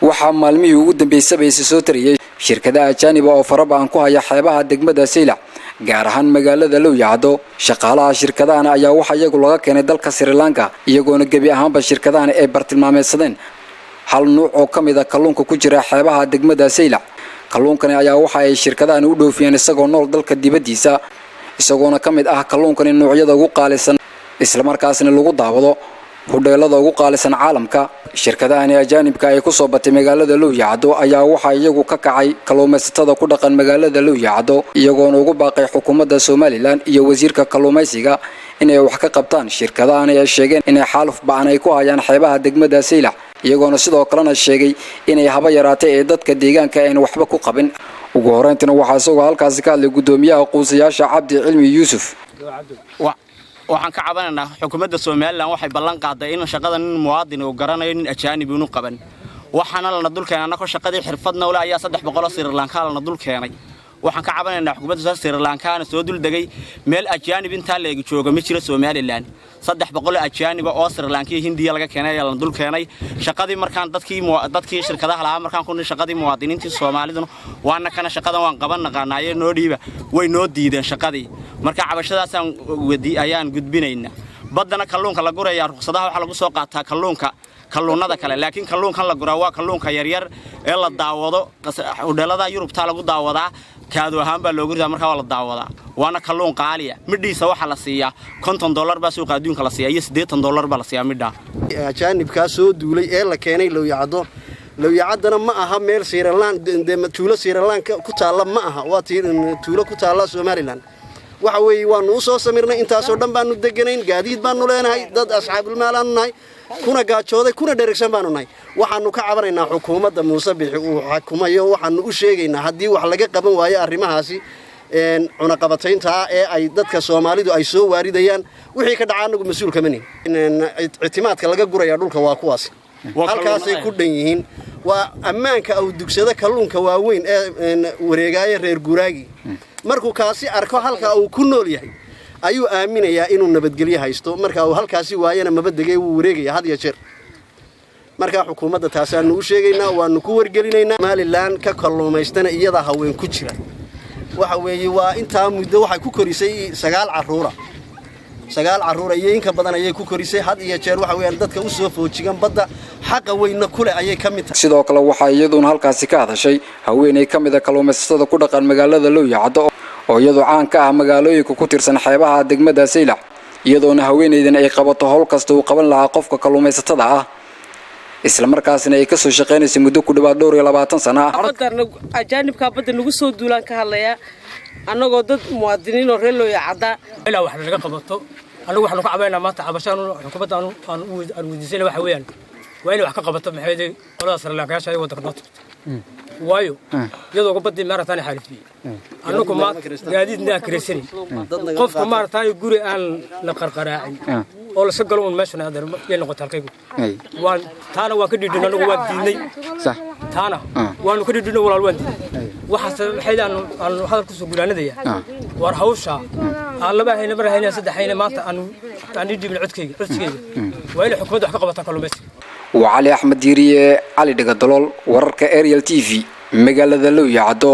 Waxaa maalmihii ugu dambeysaba isa soo tariyey shirkadaha ajaaniba oo fara-ba'an ku haya xeebaha degmada Saylac, gaar ahaan magaalada Lowyacdo. Shaqaalaha shirkadahan ayaa waxa iyagu laga keenay dalka Sri Lanka, iyagoona gebi ahaanba shirkadahan ay bartilmaameedsadeen hal nuuc oo ka mid a kalluunka ku jira xeebaha degmada Saylac. Kalluunkani ayaa waxa ay shirkadahani u dhoofiyeen isagoo nool dalka dibaddiisa, isagoona ka mid ah kalluunkani noocyada ugu qaalisan, islamarkaasna lagu daawado hudheelada ugu qaalisan caalamka. Shirkadahani ajaanibka ay kusoo batay magaalada Lowyacdo ayaa waxaa iyagu ka kacay kalluumaysatada ku dhaqan magaalada Lowyacdo, iyagoona ugu baaqay xukuumadda Somaliland iyo wasiirka kalluumaysiga inay wax ka qabtaan shirkadahani ay sheegeen inay xaaluf ba'an ay ku hayaan xeebaha degmada Saylac, iyagoona sidoo kalena sheegay inay haba yaraatay ee dadka deegaanka ayna waxba ku qabin. Ugu horeyntiina waxaa isagoo halkaasi ka hadlay guddoomiyaha quusayaasha, Cabdi Cilmi Yuusuf. Waxaan ka cabanaynaa xukuumadda Somaliland waxay ballan qaaday in shaqada nin muwaadin uu garanayo, nin ajaanib inu qaban. Waxaana lana dul keenay annagoo shaqadii xirfadna ule ayaa 300 Sri Lanka lana dul keenay. Waxaan ka cabanaynaa xukuumadda Sri Lankaana soo dul degay. Meel ajaanib intaa leegi jooga ma jiro Somaliland. 300 ajaaniba oo Sri Lanka iyo Hindiya laga keenay ayaa lana dul keenay shaqadii. Markaan dadkii shirkadaha lahaa markaan ku shaqadii muwaadiniintii Soomaaliduna waana kana shaqadan waan qaban naqaanaaye noo dhiiba, way noo diideen shaqadii. Marka cabashadaasaan ayaan gudbinaynaa. Baddana kalluunka la gurayaa, ruqsadaha waxaa lagu soo qaataa kalluunka kalluunada kale, laakiin kalluunkan la guraa waa kalluunka yaryar ee la daawado hudheelada Yurubtaa lagu daawadaa. Kaadu ahaan baa loogu ridaa, markaa waa la daawadaa, waana kalluun qaaliya. Midhiisa waxaa la siiyaa $50 baa suuqa adduunka la siiyaa iyo $80 baa la siiyaa midhaa. Ajaanibkaa soo duulay ee la keenay Lowyacaddo, Lowyacaddana ma aha meel Sri Lanka, tuulo Sri Lanka ku taalla ma aha, waa tuulo ku taalla Somaliland. Waxa weeye waanu u soo samirnay, intaasoo dhan baanu deganayn, gaadiid baanu leenahay, dad asxaabulmaalaanu nahay, kuna gaajooday kuna dheregsan baanu nahay. Waxaanu ka cabanaynaa xukuumadda Muuse Bixi uu xakumayo. Waxaanu u sheegaynaa haddii wax laga qaban waayo arrimahaasi cunaqabatayntaa ee ay dadka Soomaalidu ay soo waaridayaan, wixii ka dhaca anagu mas-uul kama nihin. Ictimaadka laga gurayaa dhulka waa kuwaasi, halkaasay ku dhan yihiin. Waa ammaanka uu dugsado kalluunka waaweyn ee wareegaayo reer guuraagi. Markuu kaasi arko halka uu ku nool yahay ayuu aaminayaa inuu nabadgelyo haysto. Marka uu halkaasi waayana mabadegay, wuu wareegaya had iyo jeer. Markaa xukuumadda taasaanu u sheegaynaa, waanu ku wargelinaynaa. Somaliland ka kalluumaystana iyadaa haween ku jira. Waxa weeye waa intaa muddo waxay ku korisay 9 carruura, 9 carruura iyo inka badan ayay ku korisay. Had iyo jeer waxa weeyaan dadka u soo foojigan badda, xaqa weynna kule ayay ka mid tahay. Sidoo kale waxaa iyaduna halkaasi ka hadashay haweeney ka mid a kalluumaysatada ku dhaqan magaalada Lowyacaddo, oo iyadu caan ka ah magaalooyinka ku tirsan xeebaha degmada Saylac, iyadoona haweeneydan ay qabato howl kasta uu qaban lahaa qofka kalluumaysatada ah, islamarkaasna ay kasoo shaqaynaysay muddo ku dhawaad dhowr iyo labaatan sano ah. Ajaanibkaa badda nagu soo duulaan ka hadlayaa, annagoo dad muwaadiniin oo reer Looyacaddaa. Ilaa wax naga qabato. Annagu waxaanu ka cabaynaa maanta cabashaan xukuumadda aan weydiisayna waxa weeyaan waa inay wax ka qabato maxay qolada Sri Lankayaasha ay waddanka noo tagto, waayo iyadoo baddii maaragtaan xaalifiyey. Annagu maanta gaadiidna aan kiraysanin, qofka maaragtaan guri aan la qarqaraacin oo laska galo un meeshan adeer yay noqotay halkaygu. Waan taana waan ka dhidhin, anagu waan diidnay taana, waanu ka dhidhino walaal, waan diidnay. Waxaase maxay aanu hadal kusoo gulaanadaya, war hawsha aan laba hayna mar hayna saddex hayna maanta aan ii dhiibin codkayga, codsigayga waa inay xukuumadda wax ka qabataa kalluumaysiga. Waa Cali Axmed Diiriye, Cali Dhigadalool, wararka Ariel TV, magaalada Lowyacaddo.